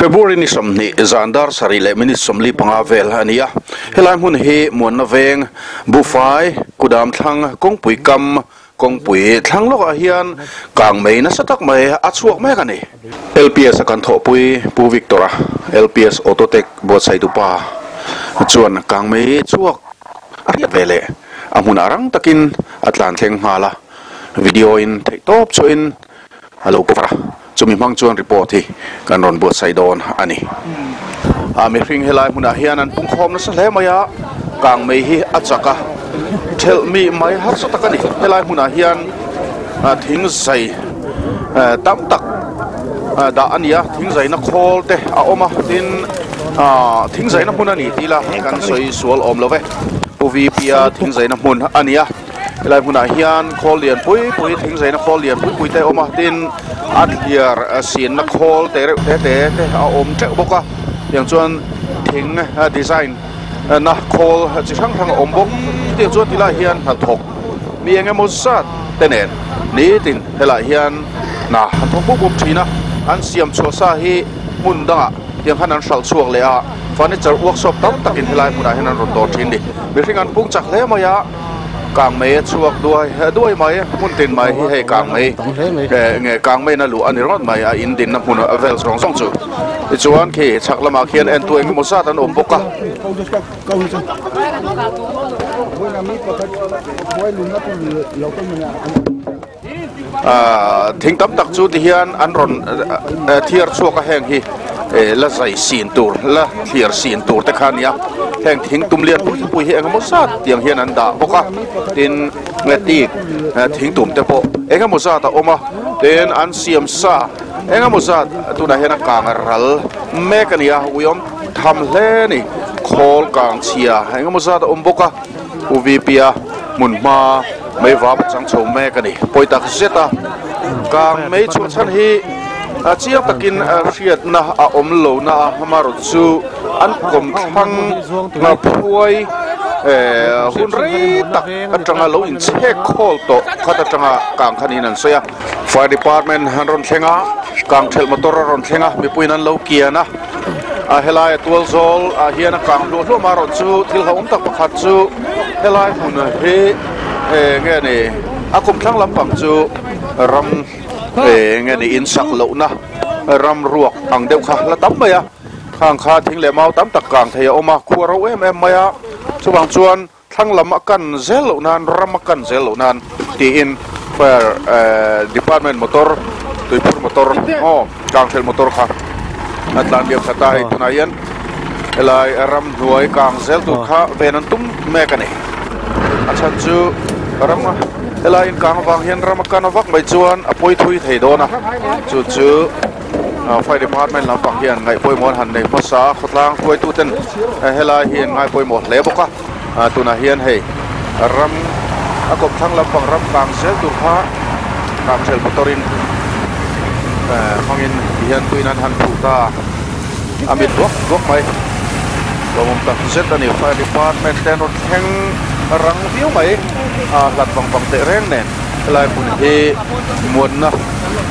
February ni 20 zan dar sarih leh minute 45 vel a ni a. Helai hmun hi Muanna Veng, Buhfai, Kudam thlang, kawngpui kam, kawngpui thlang lawkah hian kang mei nasa tak mai a chhuak mek a ni. LPS a kan thawhpui Pu Victor-a, LPS Autotech buatsaihtupa chuan kang mei chhuak a hriat ve leh a hmunah rang takin a tlan thleng nghal a, video in theihtawp chhuahin a lo cover a, chumi hmang chuan report hi kan rawn buatsaih dawn a ni. A mihring helai hmunah hian an pungkhawm nasa hle mai a, kang mei hi a chak a, thelh mi mai harsa tak a ni. Helai hmunah hian thing zai tam tak dah a ni a, thing zaina khawl te a awm a, tin thing zaina hmun a ni tih ila kan sawi sual awm lo ve. Pu VP-a thing zaina hmun a ni a. Helai hmunah hian khawl lian pui pui thing zaina khawl lian pui pui te a awm a tin a thliar sinna khawl te reuh te te te a awm teuh bawk a tiang chuan thing design na khawl chi hrang hrang a awm bawk chutiang chuan tilai hian hnathawk mi eng emaw zat te nen nitin helai hian hna an thawk bup bup thin a an siam chhuah sa hi hmun dangah tiang khan an hralh chhuak leh a furniture workshop tam takin helai hmunah hian an rawn dawr thin a ni mihring an pung chak hle mai a. Kang mei a chhuak duai duai mai hmun tin mai hi hei kang mei nge kang mei na luh a ni ringawt mai a in dinna hmun vel zawng zawng chu tichuan khi chhak lamah khian en tu engemaw zat an awm bawk a. Thing tam tak chu tihian an rawn thiar chhuak a heng hi la zai sin tur la thliar sin tur te kha a ni a heng thing tum lian pui pui hi engemaw zat tiang hian an dah bawk a tin tik thing tum te pawh engemaw zat a awm a tin an siam sa engemaw zat tunah hian a kang ral mek a ni a uiawm tham hle a ni khawl kang chhia engemaw zat a awm bawk a. U VP-a hmun hma mei vap a chang chho mek a ni. Pawi tak zet a, kang mei chhuah chhan hi chiang takin hriatna a awm lo na a, amaherawh chu an kawm thlang phuai hun rei tak atanga lo inchhek khawl tawh khat atanga kang khan in an sawi a. Fire department an rawn thleng a, kang thelh motor a rawn thleng a, mipuiin an lo kian a. A helai a tual zawl ah hian a kang hluah hluah marawh chu thil hlauhawm tak pakhat chu helai hmun hi eng nge ni a kum thlang lampang chu ram eng nge ni in sak lohna ram ruak ang deuh kha la tam mai a khang kha thing leh mau tam tak kang thei a awm a khua ro em em mai a chuvang chuan Thlang lam a kan zel loh nan, ram a kan zel loh nan tiin Fire Department motor, tuiphur motor aw kangthelh motor kha a tlan liam khat a, hei tunah hian helai ramhnuai kang zel tur kha ven an tum mek a ni. A chhan chu ram helai inkang avang hian ram a kan vak mai chuan a pawi thui thei dawn a, chu chu. Fire department lampang hian ngaih pawimawh an han nei hmasa a, khawtlang hruaituten helai hi an ngai pawimawh hle bawk a, tunah hian hei ram a kawp thlang lampang ram kang zel tur kha kangthelh motor in hmangin tihian tuin an han phuh ta a mit duak duak mai lawmawm tak zet a ni fire department te an rawn thleng rang viau mai a hlat vang vang teh reng nen. Helai hmun hi muanna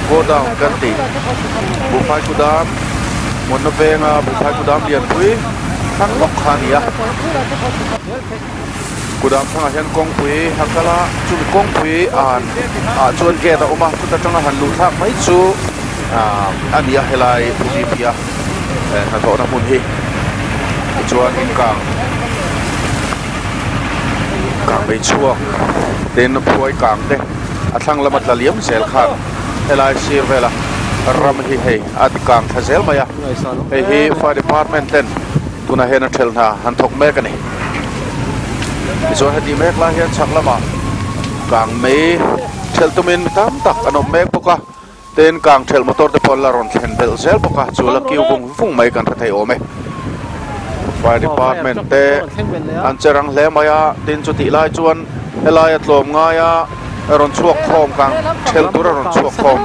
godown kan tih buhfai kudam muanna venga buhfai kudam lianpui thlang lawk kha a ni a kudam thlangah hian kawngpui a kal a chumi kawngpui an ah chuan gate a awm a chuta tanga han luh thlak mai chu ah a ni a helai P a hnathawhna hmun hi tichuan inkang. Kang mei chhuak tin phuai kang te a thlang lama tla liam zel khan helai sir vela ram hi hei a ti kang thla zel mai a hei hi fire department ten tunah hian a thelh hna han thawk mek a ni tichuan heti mek lai hian chhak lamah kang mei thelh tumin mi tam tak an awm mek bawk a tin kang thelh motor te pawh an la rawn thlen belh zel bawk a chu la kiu vung vung mai kan hre thei awm e fire department te an che rang hle mai a tin chutih lai chuan helai a tlawm ngai a rawn chhuak khawm kang thelh tur a rawn chhuak khawm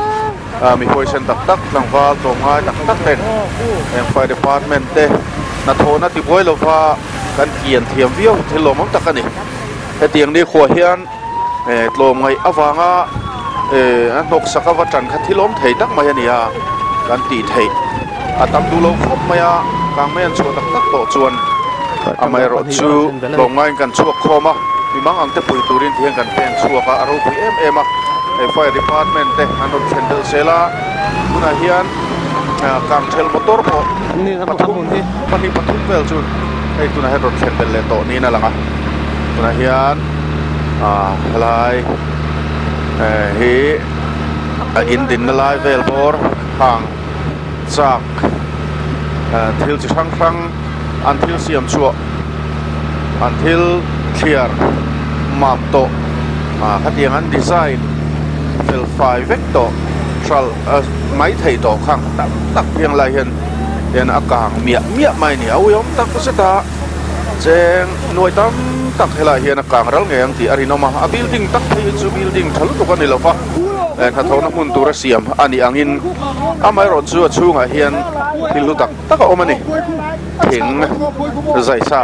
ah mi huaisen tak tak tlangval tlawm ngai tak tak ten heng fire department te hnathawhna tibuai lova kan kian thiam viau thil lawmawm tak a ni hetiang ni khuah hian. Tlawm ngaih avanga a hnawk sak ava tan kha thil awm thei tak mai a ni a, kan tih theih A tam duh lo khawp mai a, kang mai an chhuah tak tak tawh chuan amaherawhchu tlawmngaiin kan chhuak khawm a, mi mang ang te pui turin ti hian kan pen chhuak a, a ropui em em a, hei fire department te an rawn thlen belh zel a, tunah hian kangthel motor pawh pathum pahnih pathum vel chu hei tunah hian rawn thlen belh leh tawh niin a lang a, tunah hian ah helai hi a in dinna lai vel bawr hang chak thil chi hrang hrang an thil siam chhuah an thil thliar mam tawh ah khatiang an design fel fai vek tawh hralh mai thei tawh khang tam tak hiang lai hian hian a kang miah miah mai a ni a uiawm tak zet a cheng nuai tam tak helaiah hian a kang ral ngei ang tih a rinawm a a building tak phei hi chu building tha lutuk a ni lo va hnathawhna hmun tura siam a nih angin amaherawh chu a chhungah hian thil hlu tak tak a awm a ni thing zai sa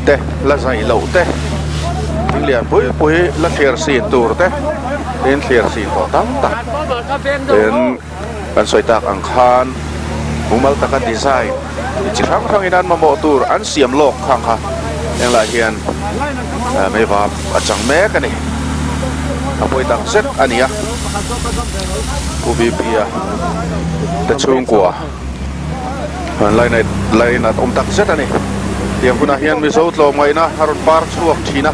te la zai loh te thing lian pui pui la thliar sin tur te tin thliar sin tawh tam tak tin kan sawi tak ang khan mumal taka design chi hrang hrangin an mamawh tur an siam lawk khang kha englai hian meivap a chang mek a ni a pawi tak zet a ni a Pu V P a te chhungkua an lainat lainat awm tak zet a ni tiang hunah hian Mizo tlawmngaihna a rawn par chhuak thin a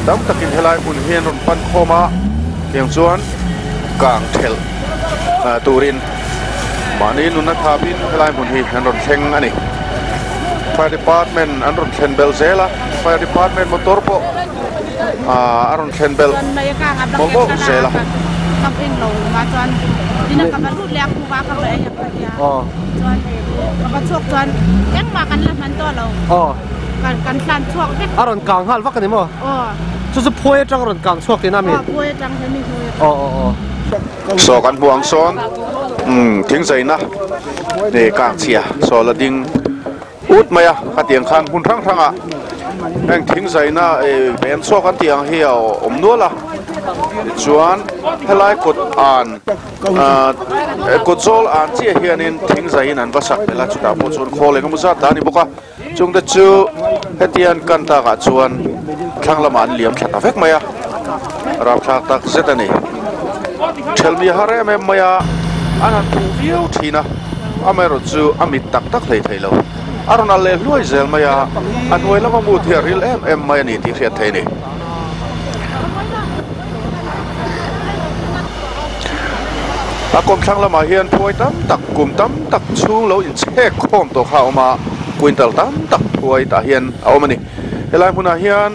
tam takin helai hmun hi an rawn pan khawm a tiang chuan kang thelh turin mahni nunna thapin helai hmun hi an rawn thleng a ni. Fire department an rawn thlen belh zel a, fire department motor pawh a rawn thlen belh mawlh mawlh zel a. A rawn kang nghal vak a ni maw? Chu chu phuai atang a rawn kang chhuak tihna a mi? Saw kan hmu ang sawn thing zaina ih kang chhia saw la ding ut mai a khatiang khan hmun hrang hrang ah heng thing zaina ih bem chhuak an tih ang hi a awm nual a tichuan helai kawt an ah kawt zawl an chiah hianin thing zaiin an va sak belh a chutah pawh chuan khawl engemaw zat dah a ni bawk a. Chungte chu hetiang kan takah chuan thlang lamah an liam thla ta vek mai a, rapthlak tak zet a ni. Thelmi a har em em mai a, an han phuh viau thin a, amaherawh chu a mit tak tak hlei thei lo. A rawn al leh hluai zel mai a, a hnuai lama mut hi a ril em em mai a ni tih hriat theih a ni. A kawmthlang lamah hian phuai tam tak kum tam tak chhung lo inchhek khawm tawh kha a awm a, quintal tam tak phuai tah hian a awm a ni. Helai hmunah hian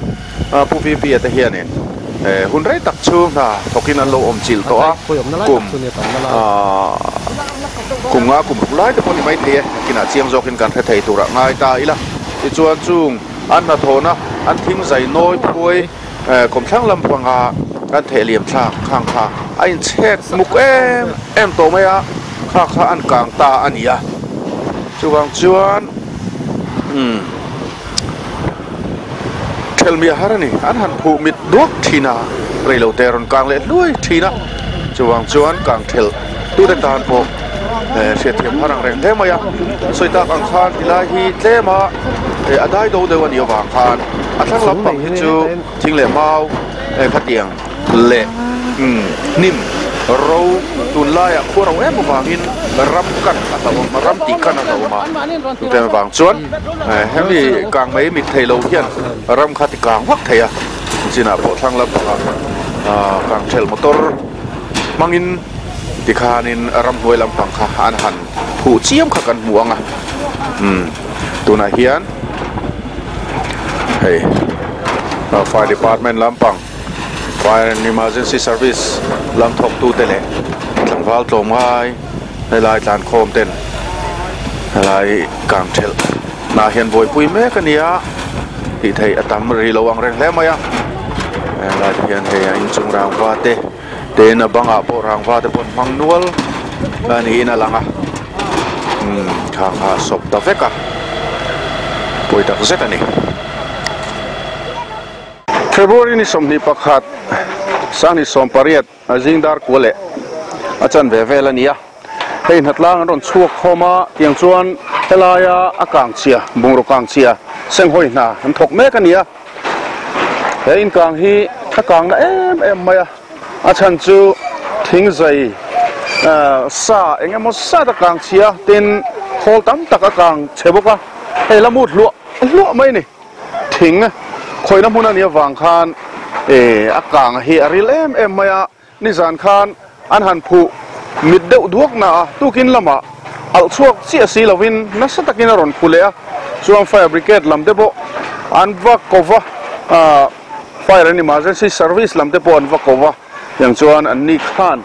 Pu VP a te hianin hun rei tak chhung hna thawkin an lo awm chilh tawh a, kum kum nga kum ruk lai te pawh ni maithei e, nakinah chiang zawkin kan hre thei turah ngai ta ila. Tichuan chung an hnathawhna an thing zai nawi phuai Kawmthlang lampanga kan theh liam thlak khang kha a inchhek muk em em tawh mai a, kha kha an kang ta a ni a. Chuvang chuan umm thelmi a har a ni, an han phuh mit duak thin a, reilote a rawn kang leh hluai thin a, chuvang chuan kang thelh tute tan pawh hriatthiam har ang reng hle mai a. Sawi tak ang khan tilai hi tlem a a dai do deuh a nih avang khan a thlang lampang hi chu thing leh mau khatiang leh hnim ro tunlaiah khua ro em avangin ram kan a hlauhawm a ram tih kan a hlauhawm a chutiang avang chuan hemi kang mai mit thei lo hian ram kha ti kang vak thei a chinah pawh thlang lampangah kang thelh motor hmangin tikhanin ramhnuai lampang kha an han Phuh chiam kha kan hmu ang a umm tunah hian hei fire department lampang fire and emergency service lam thawk tu te leh tlangval tlawm ngai helai tlan khawm ten helai kang thelh hnah hian buaipui mek a ni a tih theih a tam rih lo ang reng hle mai a helai te hian hei a inchung rangva te. Tin a bangah pawh rangva te pawh an hmang nual a niin a lang a umm kha kha a sawp ta vek a pawi tak zet a ni. February ni 21 Sanghnih 18 a zing dar kua leh a chanve vel a ni a. Hei hnatlang an rawn chhuak khawm a, tiang chuan helaia a kang chhia, bungraw kang chhia senghawi hna an thawk mek a ni a. He inkang hi a kang na em em mai a, a chhan chu thingzai sa eng emaw zat a kang chhia tin khawl tam tak a kang chhe bawk a, hei la mut hluah hluah mai a ni. Thing khawihna hmun a nih avang khan a kang hi a ril em em mai a. Nizan khan an han phuh mit deuh duak na a, tukin lamah alh chhuak chiah si lovin nasa takin a rawn phu leh a, chuan fire brigade lam te pawh an va ko va, fire and emergency service lam te pawh an va ko va, tiang chuan an ni khan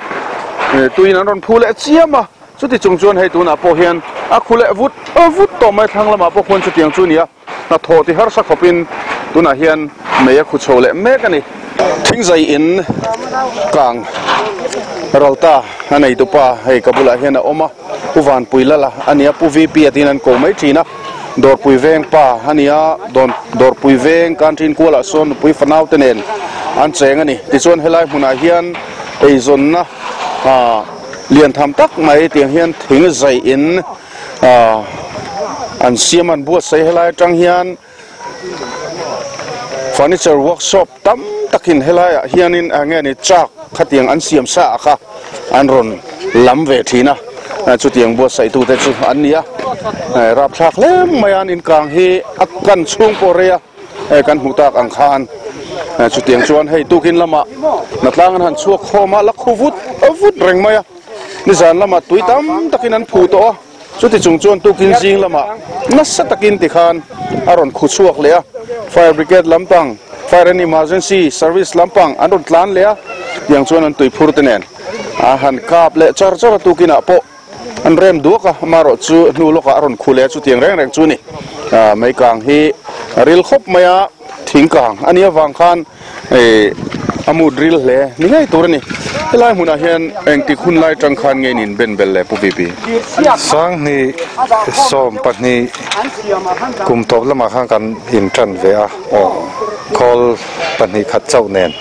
tuiin an rawn phu leh chiam a, chuti chung chuan hei tunah pawh hian a khu leh vut vut tawh mai, thlang lamah pawh khuan chutiang chu a ni a. Hnathawh ti harsa khawpin tunah hian mei a khu chho leh mek a ni. Thingzai in kang ral ta a nei tupa hei ka bulah hian a awm a, Pu Vanpui Lala a ni a, Pu VP a tiin an ko mai thin a, Dawrpui veng pa a ni a, Dawrpui veng Kanṭin kualah sawn nupui fanau te nen an cheng a ni. Tichuan helai hmunah hian eizawnna lian tham tak mai tiang hian thingzai in Aaa an siam an buatsaih helai atang hian furniture workshop tam takin helaiah hianin eng nge ni chak khatiang an siam sa ah kha an rawn lam ve thin a chutiang buatsaih tute chu an ni a rapthlak hle mai a an inkang hi a kan chhung pawh rei a. Hei kan hmuh tak ang khan chutiang chuan hei tukin lamah hnatlang an han chhuak khawm a, la khu vut vut reng mai a, nizan lamah tui tam takin an phu tawh a, chuti chung chuan tukin zing lamah nasa takin tikhan a rawn khu chhuak leh a, fire brigade lampang, fire and emergency service lampang an rawn tlan leh a, tiang chuan an tui phur te nen a han kap leh char char a tukinah pawh. An rem duak a, amaherawh chu hnu lawkah a rawn khu leh a, chutiang reng reng chu a ni. Mei kang hi a ril khawp mai a, thing kang a nih avang khan a mut ril hle ni ngei tur a ni. Helai hmunah hian engtik hun lai tang khan nge nin ben bel le Pu Pipi? Sanghnih 12 kum tawp lamah khan kan intan ve a, khawl pahnih khat chauh nen.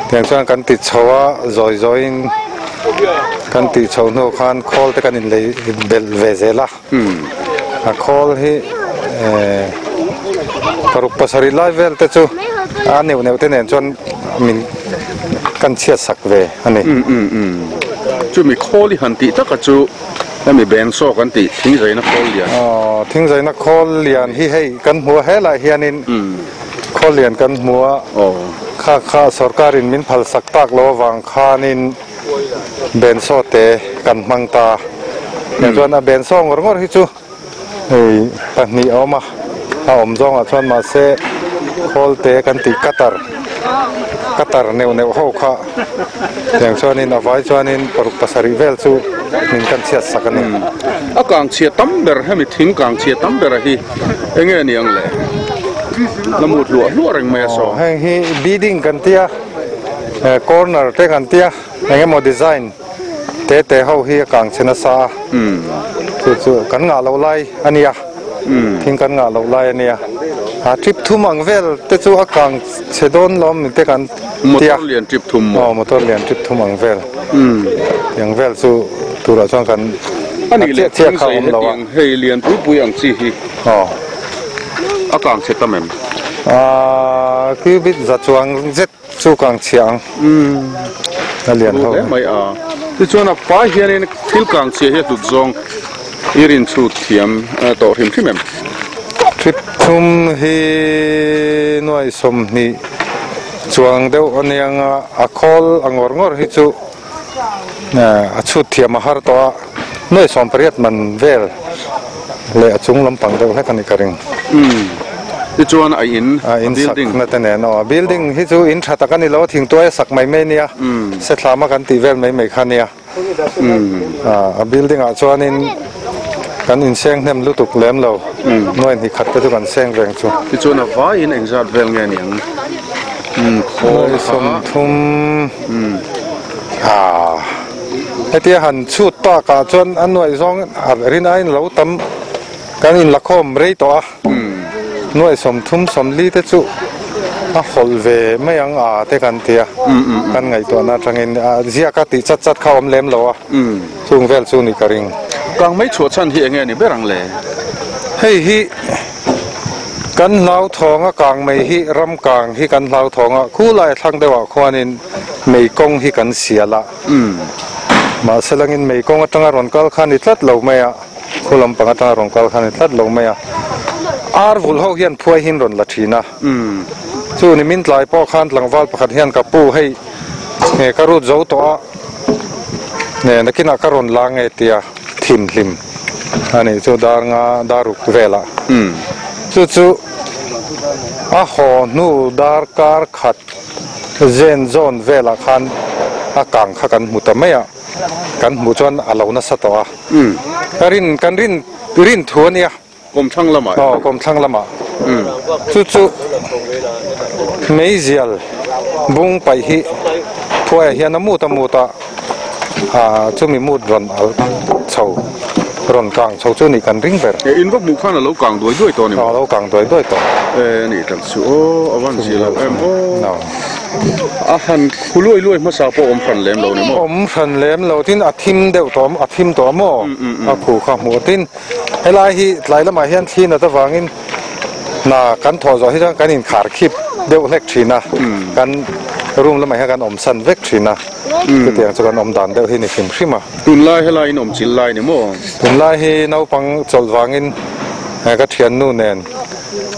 Tiang chuan kan ti chho a, zawi zawiin kan tih chho hnu khan khawl te kan inlei belh ve zel a. A khawl hi paruk pasarih lai vel te chu a neuh neuh te nen chuan min kan chhiat sak ve a ni. Chumi khawl i han tih taka chu hemi beng saw kan tih thingzaina khawl lian. Aw, thingzaina khawl lian hi hei kan hmu a helaiah hianin. Khawlian kan hmu a, kha kha sorkarin min phal sak tak lo avang khanin bensaw te kan hmang ta. Tiang chuan a bensaw ngawr ngawr hi chu hei pahnih a awm a, a awm zawngah chuan mahse khawl te kan tih cutter, cutter neuh neuh ho kha tiang chuanin a vai chuanin paruk pasarih vel chu min kan chhiat sak a ni. A kang chhia tam ber hemi thing kang chhia tam bera hi eng nge ni ang le? La mut hluah hluah reng mai a saw. Heng hi beading kan tia, corner te kan tia, eng emaw design te te ho hi a kang chhe nasa a, chu chu kan ngah loh lai a nia, thing kan ngah loh lai a nia, a trip thum ang vel te chu a kang chhe dawn lawm ni te kan tia. Motor lian trip thum maw? Aw motor lian trip thum ang vel, tiang vel chu turah chuan kan A nih leh thing zei hetiang hei lian pui pui ang chi hi. Aw. A kang chhe tam em? Aaa cubit za chuang zet chu kang chhia ang. Umm. A lian ho. Hle mai a. Tichuan a pai hianin thil kang chhia hi a hlut zawng i rin chhut thiam tawh hrim hrim em? Trip thum hi nuai 20 chuang deuh a nia nga a khawl a ngawr ngawr hi chu A chhut thiam a har tawh a, nuai 18 man vel leh a chung lampang deuh hlek a ni ka ring. Umm, tichuan a in, a building. A in sakna te nen aw, a building hi chu in tha tak a ni lo, thingtuai a sak mai mai a nia, sethlama kan tih vel mai mai kha a nia. A building ah chuanin kan inseng hnem lutuk lem lo, nuai hnih khat te chu kan seng reng chu. Tichuan a vaiin engzat vel nge ni ang? Nuai 30. Aaa hetia han chhut takah chuan a nuaih zawng a rin aiin lo tam kan inlakhawm rei tawh a, nuaih 30 40 te chu A hawlh ve mai ang a te kan ti a, kan ngaihtuahna atangin ziak a tih chat chat kha a awm lem lo a, chung vel chu ni ka ring. Kang mai chhuah chhan hi enge a ni ber ang le? Hei hi kan hlauthawng a, kang mai hi ram kang hi kan hlauthawng a, khulai a thlang deuhah khuanin mei kawng hi kan sial a, mahse langin mei kawng atanga rawn kal kha a ni tlat lo mai a. Khu lampang atanga rawn kal kha a ni tlat lo mai a, ar vulh ho hian phuai hin rawn la thin a, chu ni min tlai pawh khan tlangval pakhat hian ka pu hei nge ka rut zo tawh a, nge nakinah ka rawn la nge tia thim hlim a nih chu dar nga dar ruk velah chu chu a haw hnu dar kar khat zen zawn velah khan a kang kha kan hmu ta mai a. Kan hmuh chuan a lo nasa tawh a. Ka rin, kan rin, rin thu a nia. Kawmthlang lamah. Aw, kawmthlang lamah. Chu chu meizial bung paih hi phuaiah hian a mut a mut a, chumi mut rawn al chho, rawn kang chho chu nih kan ring ber. E, in va hmuh khan a lo kang duai duai tawh a ni maw? Aw, a lo kang duai duai tawh. E, ni tak chu aw, a van zia lo em aw. A han khu luai luai hmasa pawh awm hran lem lo ni maw? Awm hran lem lo tin a thim deuh tawh a thim tawh maw? A khu kha hmuh tin helai hi tlai lamah hian thli nat avangin hna kan thawh zawh hi chuan kan inkhar khip deuh hlek thin a, kan room lamah hian kan awm san vek thin a, chutiang chu kan awm dan deuh hi ni hrim hrim a. Tunlai helai in awm chil lai ni maw? Tunlai hi naupang chawlh vangin ka thiannu nen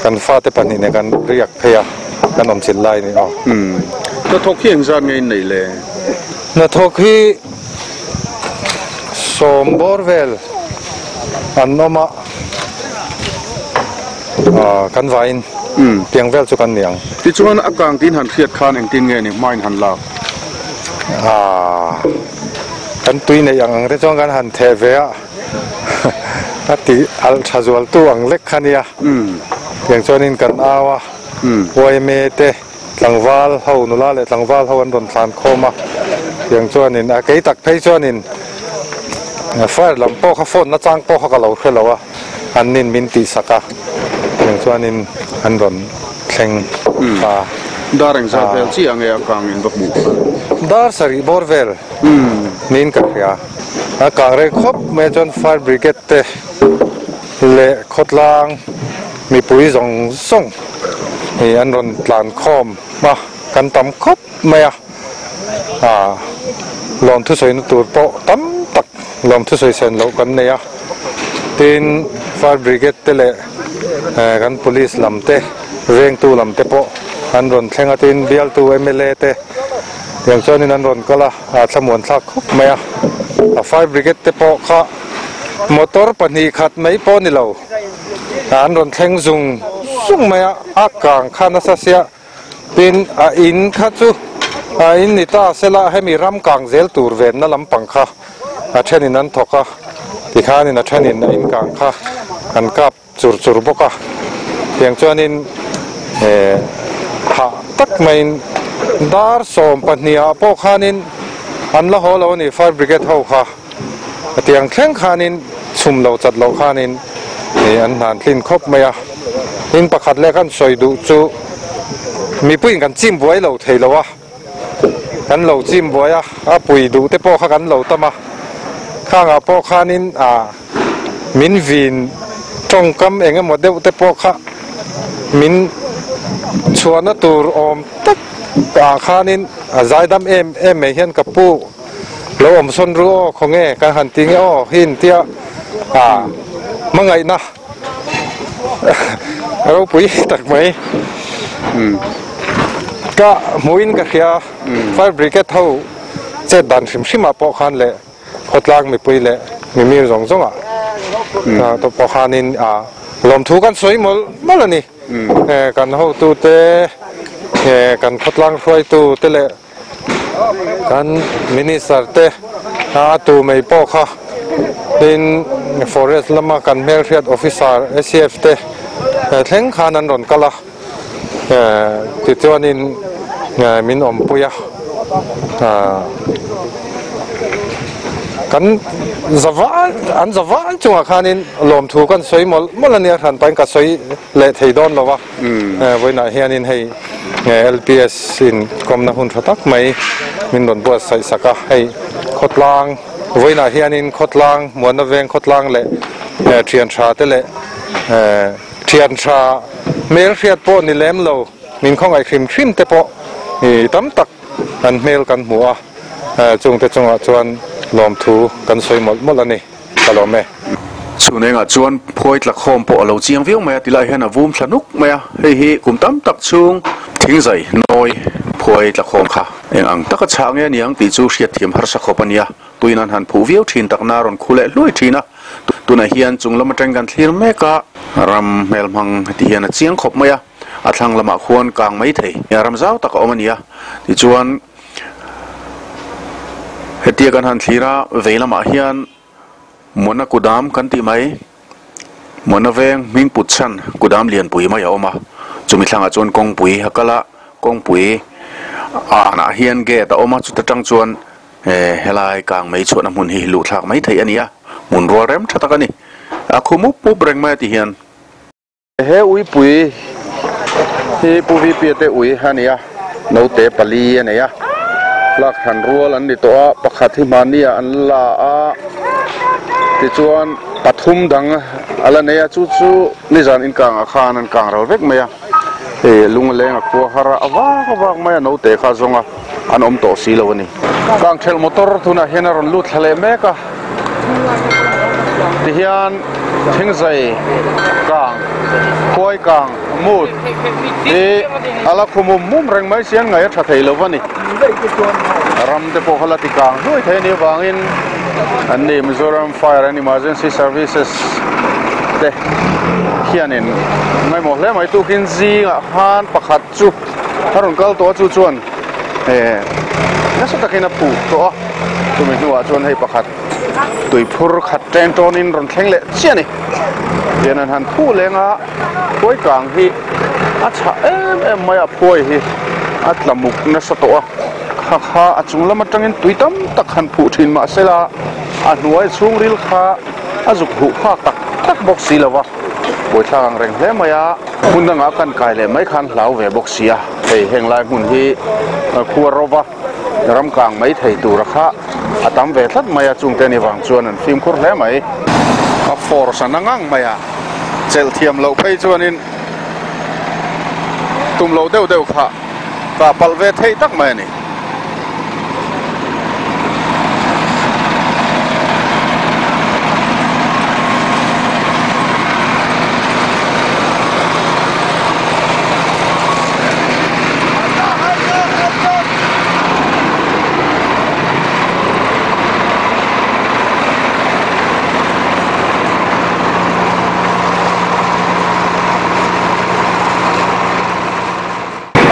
kan fate pahnih nen kan riak phei a. Kan awm chilh lai ni aw. Umm. Hnathawk hi engzat nge in neih le? Hnathawk hi sawm bawr vel an awm a, ah kan vaiin tiang vel chu kan ni ang. Tichuan a kang tin han hriat khan engtin nge ni hmain han lak? Ah kan tui neih ang ang te chuan kan han theh ve a, a tih alh tha zual tu ang lek kha nia. Tiang chuanin kan au a. Uaime te tlangval ho, nula leh tlangval ho an rawn thlan khawm a, tiang chuanin a kei tak phei chuanin fire lam pawh kha phone nachang pawh kha ka lo hre lo a, an nin min tih sak a, tiang chuanin an rawn thleng ta. Dar engzat vel chiah nge a kang in va hmuh khan? Dar sarih bawr vel niin ka hria. A kang rei khawp mai a chuan fire brigade te leh khawtlang mipui zawng zawng hi an rawn tlan khawm a, kan tam khawp mai a, ah lawm thusawi na tur pawh tam tak lawm thusawi sen loh kan nei a, tin fire brigade te leh eh kan police lam te vengtu lam te pawh an rawn thleng a, tin bialtu mla te tiang chuanin an rawn kal a, ah thlamuan thlak khawp mai a, a fire brigade te pawh kha motor pahnih khat mai pawh a ni lo. An rawn thleng zung zung mai a, a kang kha nasa sia. Tin, a in kha chu a in ni ta sela hemi ram kang zel tur venna lampang kha a thenin an thawk a, tikhanin a thenin a in kang kha an kap chur chur bawk a. Tiang chuanin eh hah tak maiin dar 12 ah pawh khanin an la haw lo a ni fire brigade ho kha. A tiang thleng khanin chhum lo chat loh khanin ih an hnan tlin khawp mai a. Tin pakhat leh kan sawi duh chu mipuiin kan chim buai lo thei lo a, kan lo chim buai a, a pui duh te pawh kha kan lo tam a. Khangah pawh khanin ah min vin tawngkam eng emaw deuh te pawh kha min chhuahna tur awm tak ah khanin a zaidam em em mai hian ka pu. Lo awm sawn ru aw khaw nge kan han ti nge aw hi in tia ah hmangaihna ropui tak mai ka hmuhin ka hria fire brigade ho chet dan hrim hrim ah pawh khan leh khawtlang mipui leh mimir zawng zawng ah tawh pawh khanin ah lawmthu kan sawi mawlh mawlh a ni kan hotute kan khawtlang hruaitu te leh Kan Minister te a tu mai pawh kha tin Forest lama kan hmelhriat Officer ACF te thleng khan an rawn kal a, tichuanin min awmpui a. Kan zavai an zavai chungah khanin lawmthu kan sawi mawlh mawlh a nia hran pahin ka sawi leh thei dawn lo va. Vawiinah hianin hei LPS in kawmna hun tha tak mai min rawn buatsaih sak a, hei khawtlang vawiinah hianin khawtlang muanna veng khawtlang leh thian tha te leh thian tha hmel hriat pawh ni lem lo min khawngaih hrim hrim te pawh tam tak an hmel kan hmu a. Chungte chungah chuan lawmthu kan sawi mawlh mawlh a ni, ka lawm e. Chhun engah chuan phuai tlakhawm pawh a lo chiang viau mai a, tilai hian a vum thla nuk mai a, hei hi kum tam tak chhung thingzai nawi phuai tlakhawm kha eng ang taka chhah nge niang tih chu hriatthiam harsa khawp a nia, tuin an han phuh viau thin takna a rawn khu leh hluai thin a, tunah hian chung lam atang kan thlir mek a, ram hmelhmang heti hian a chiang khawp mai a, a thlang lamah khuan kang mai thei ram zau tak a awm a nia, tichuan. Hetia kan han thlir a, vei lamah hian Mona Kudam kan tih mai, Mona veng hming put chhan Kudam lianpui mai a awm a, chumi thlangah chuan kawngpui a kal a, kawngpui a anah hian gate a awm a, chuta tang chuan helai kang mei chhuahna hmun hi luh thlak mai theih a ni a, hmun rual rem tha tak a ni, a khu mup mup reng mai a ti hian. He uipui hi Pu VP te ui a ni a, naute pali a nei a, lak hran rual an ni tawh a, pakhat hi hmahni ah an la a, tichuan pathum dang a la nei a, chu chu nizan inkang ah khan an kang ral vek mai a, hei lung a leng a khua har a, a vak a vak mai a naute kha zawng a, an awm tawh si lo a ni. Kangthelh motor tunah hian a rawn lut thla leh mek a. Tihian thingzai kang, khuai kang, mut hi a la khu mum mum reng mai sian ngaih a tha thei lo va ni. Ram te pawh kha la ti kang hluai thei a nih avangin an ni Mizoram Fire and Emergency Services te hianin ngaimawh hle mai tukin zingah khan pakhat chu a rawn kal tawh a chu chuan eh nasa takin a phuh tawh a chumi hnuah chuan hei pakhat tui phur khat ṭeng ṭawnin rawn thleng leh chiah a ni tian an han phuh leng a phuai kang hi a chhah em em mai a phuai hi a tla muk nasa tawh a kha kha a chung lam aṭangin tui tam tak han phuh ṭhin mahsela a hnuai chhungril kha a zuk huh phak tak tak bawk si lo va buaithlak ang reng hle mai a. Hmun dangah kan kai leh mai khan hlau ve bawk si a, hei heng lai hmun hi khua rova ram kang mai thei tura kha a tam ve tlat mai a, chungte ni vang chuan an fimkhur hle mai. A force a na ngang mai a, chelh thiam loh phei chuanin tum loh deuh deuh kha kah palh ve theih tak mai a ni.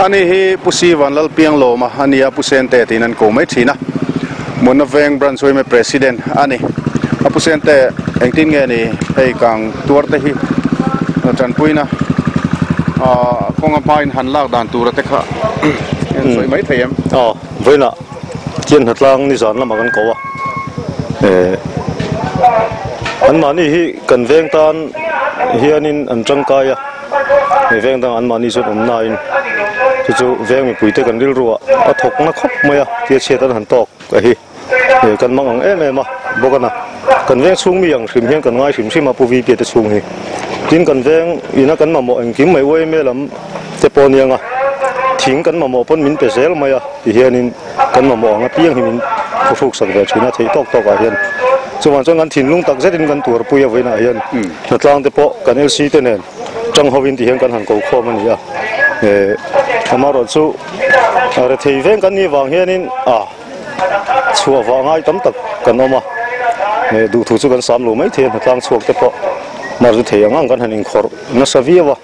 Ani hi Pu Sivan Lalpianglawma a ni a, Pu Sente tiin an ko mai thin a, Muna Veng Branch Yma President a ni. A Pu Sente engtin nge ni hei kang tuar te hi tanpuina kawnga hmain han lak dan tura te kha an sawi mai thei em? Aw, vawiinah Tian hnatlang nizan lamah kan ko a, anmahni hi kan veng tan hianin an tangkai a. Hei veng dang anmahni chuan awm nain chu chu veng mipuite kan rilruah a thawk na khawp mai a tia chhiat an han tawk a hi hei kan mang ang em em a bawk a na kan veng chhung mi ang hrim hian kan ngai hrim hrim a pu VP te chhung hi tin kan veng ina kan mamawh engkim mai uaime lam te pawh aniang a thing kan mamawh pawn min pe zel mai a ti hianin kan mamawh ang apiang hi min phuhruk sak ve thin a theih tawk tawk ah hian chuvang chuan kan thinlung tak zetin kan tuarpui a vawiinah hian Hnatlang te pawh kan LC te nen tang hovin ti hian kan han ko khawm a ni a, eh amaherawh chu rethei veng kan nih vang hianin a chhuah vah ngai tam tak kan awm a, eh duhthu chu kan sam lo mai thei a hnatlang chhuak te pawh mar chu thei ang ang kan han inkhawrh nasa viau a,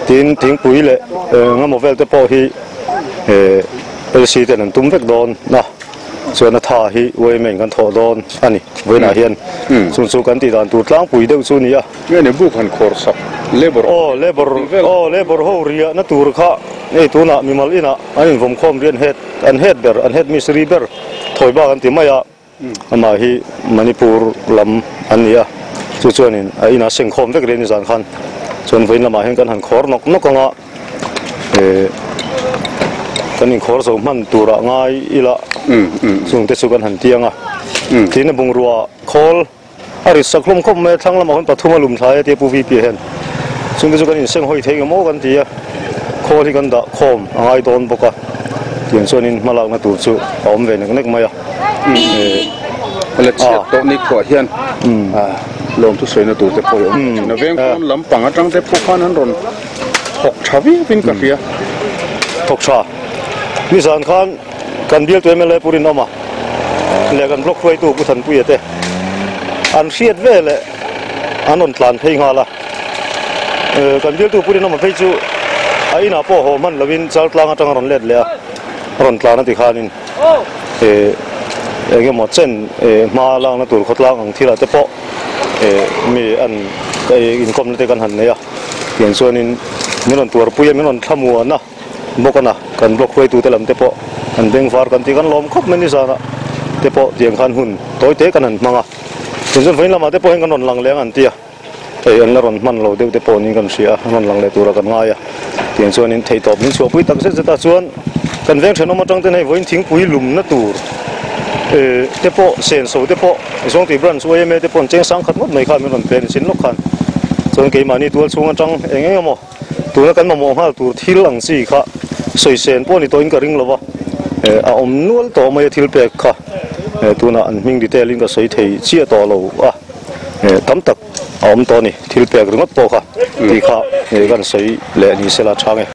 tin thingpui leh engemaw vel te pawh hi eh LC ten an tum vek dawn a. Chuan a tha hi uaim in kan thawh dawn a ni. Vawiinah hian chung chu kan tih dan tur tlangpui deuh chu a ni a. Nge ni buk han khawr sak labour Aw labour aw labour ho riahna tur kha hei tunah mimal inah an invawm khawm rian head an head ber an head mistri ber thawi bak an ti mai a. Amah hi Manipur lam an ni a, chu chuanin a inah sengkhawm vek rih a ni zan khan. Chuan vawiin lamah hian kan han khawr nawk nawk ang a, eh kan inkhawr zo hman turah ngai ila chung te chu kan han tiang a. Tin a bungrua khawl a rit sak hlawm khawp mai a, thlang lamah khawn pathum a lum thlai a tia Pu VP hian. Chung te chu kan insenghawi thei ngemaw kan ti a, khawl hi kan dah khawm a ngai dawn bawk a, tiang chuanin hmalakna tur chu a awm ve nek nek mai a. La chhiat tawh ni khuah hian lawmthu sawina tur te pawh hi a awm thin a, veng pawn lampang atang te pawh khan an rawn thawk tha viau in ka hria. Thawk tha. Nizan khan kan bialtu mla Pu Rinawma leh kan block hruaitu Pu Thanpuia te an hriat veleh an rawn tlan phei nghal a. Kan bialtu Pu Rinawma phei chu a inah pawh haw hman lovin Chaltlang atang a rawn let leh a, a rawn tlan a ti khanin. Eh eng emaw chen eh hma lakna tur khawtlang ang thilah te pawh eh mi an inkawmna te kan han nei a tiang chuanin min rawn tuarpui a min rawn thlamuan a bawk a na kan block hruaitute lam te pawh an bengvar kan tih kan lawm khawp mai ni zanah te pawh tiang khan hun tawi te kan han hmang a tiang chuan vawiin lamah te pawh hian kan rawn lang leh ang an ti a. Hei an la rawn hman lo deuh te pawh niin kan hria a, an rawn lang leh tura kan ngai a. Tiang chuanin theihtawp min chhuahpui tak zet zet a, chuan kan veng thenawm atang ten hei vawiin thingpui lumna tur eh te pawh senso te pawh Zawngtui Branch yma te pawh an cheng sang khat ngawt mai kha min rawn pe a ni chin lawk khan. Chuan keimahni tual chhung atang eng eng emaw tuna kan mamawh nghal tur thil ang chi kha sawi sen pawh ni tawhin ka ring lo va, eh a awm nual tawh mai a thil pek kha eh tunah an hming detail in ka sawi thei chiah tawh lo a. Tam tak a awm tawh a ni, thil pek ringawt pawh kha tih kha kan sawi leh ni sela chhang e.